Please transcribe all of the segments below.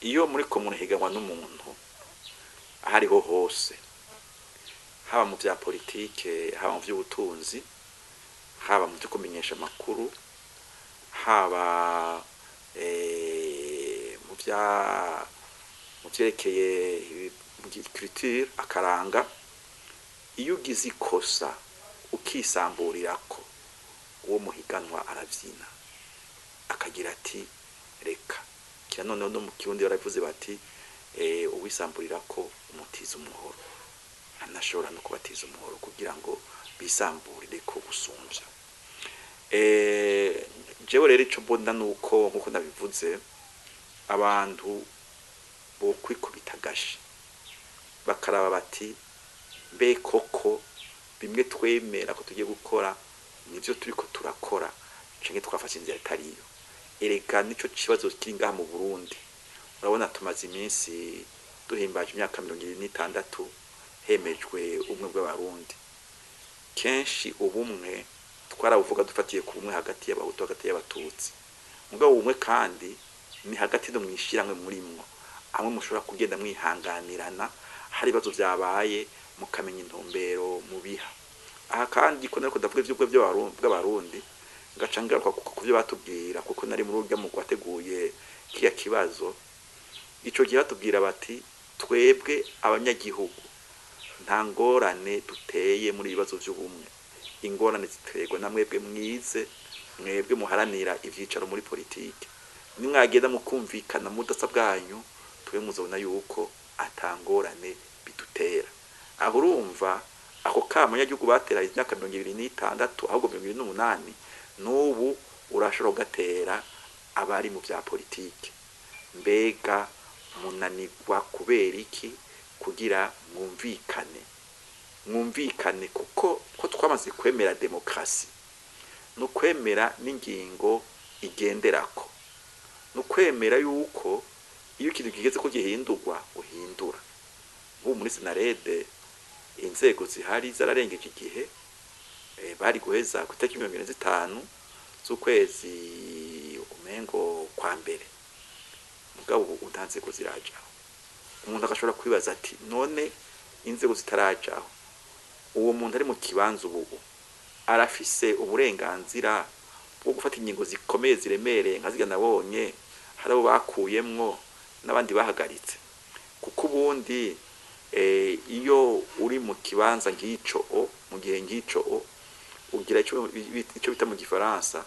Iyo muriko murahiganwa n'umuntu aho ariho hose, haba mu vya politike, haba mu vy'ubutunzi, haba mu vyo kumenyesha amakuru, haba mu vyerekeye culture, akaranga, iyo ugize ikosa ukisamburirako, uwo muhiganwa aravyina akagira ati reka kira. Noneho no mu Kirundi baravuze bati uwisamburirako umutiza umuhoro. Anashobora no kubatiza umuhoro kugira ngo bisamburireko gusumvya. Jewe rero ico mbona nuko, nkuko nabivuze, abantu bo kwikubita agashi bakaraba bati mbe koko bimwe twemera ko tugiye gukora nivyo turiko turakora, canke twafashe inzira itariyo? Erega nico kibazo kiri ngaha mu Burundi. Urabona tumaze iminsi duhimbaje imyaka 76 hemejwe ubumwe bw'Abarundi. Kenshi ubumwe twarabuvuga dufatiye ku bumwe hagati y'Abahutu, hagati y'Abatutsi, mugabo ubumwe kandi ni hagati no mwishirahamwe murimwo, amwe mushobora kugenda mwihanganirana, hari ibibazo vyabaye mukamenya intumbero mubiha. Aha kandi ko nariko ndavuga ivy'ubumwe bw'Abarundi, ngaca ngaruka ku vyo batubwira, kuko nari muri urya mugwi wateguye kiya kibazo. Ico gihe batubwira bati twebwe abanyagihugu nta ngorane duteye muri ibibazo vy'ubumwe, ingorane ziterwa na mwebwe mwize, mwebwe muharanira ivyicaro muri politike. Nimwagenda mukumvikana mudasa bwanyu, twe muzobona yuko ata ngorane bidutera. Aho urumva ako kamo abanyagihugu batera imyaka 26, ahubwo 28, n'ubu urashobora kugatera abari mu vya politike. Mbega munanirwa kubera iki kugira mwumvikane? Mwumvikane, kuko ko twamaze kwemera demokarasi, ni ukwemera n'ingingo igenderako, ni ukwemera yuko iyo ikintu kigeze ko gihindurwa uhindura. Nk'ubu muri CNARED inzego zihari zararengeje igihe, bari guheza ku itariki 25 z'ukwezi umengo kwa mbere, mugabo ubu nta nzego zirajaho. Umuntu agashobora kwibaza ati none inzego zitarajaho, uwo muntu ari mu kibanza ubu arafise uburenganzira bwo gufata ingingo zikomeye ziremereye nka zirya nabonye hari abo bakuyemwo n'abandi bahagaritse? Kuko ubundi iyo uri mu kibanza nk'ico, o mu gihe nk'ico, o ugira ico bita mu gifaransa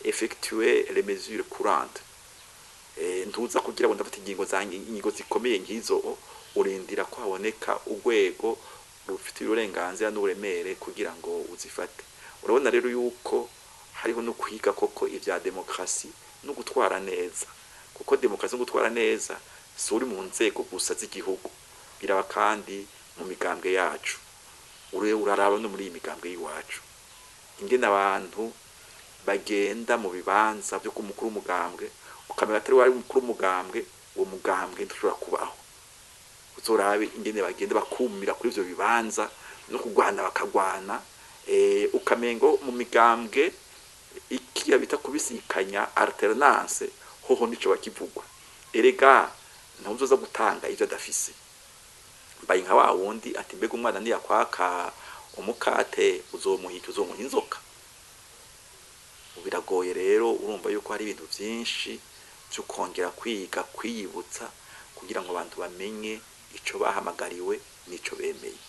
effectuer les mesures courantes. Ntuza kugira ngo ndafata ingingo zanjye, ingingo zikomeye nk'izo, o urindira ko haboneka urwego rufite uburenganzira n'uburemere kugira ngo uzifate. Urabona rero yuko hariho no kwiga koko ivya demokarasi no gutwara neza, kuko demokarasi no gutwara neza si uri mu nzego gusa z'igihugu, biraba kandi mu migambwe yacu. Ure uraraba no muri iyi migambwe y'iwacu ingene abantu bagenda mu bibanza vyo ku mukuru w'umugambwe, ukamenya atari wari umukuru w'umugambwe, uwo mugambwe ntushobora kubaho. Uzorabe ingene bagenda bakumira kuri ivyo bibanza, no kugwana bakagwana, ukamengo mu migambwe ikiya bita kubisikanya, alternance, hoho nico bakivugwa. Erega ntawe gutanga ivyo adafise. Mbaye nka wa wundi ati mbega umwana niyakwaka umukate uzomuha iki? Uzomuha inzoka? Biragoye rero. Urumva yuko hari ibintu vyinshi vyo kongera kwiga, kwiyibutsa, kugira ngo abantu bamenye ico bahamagariwe n'ico bemeye.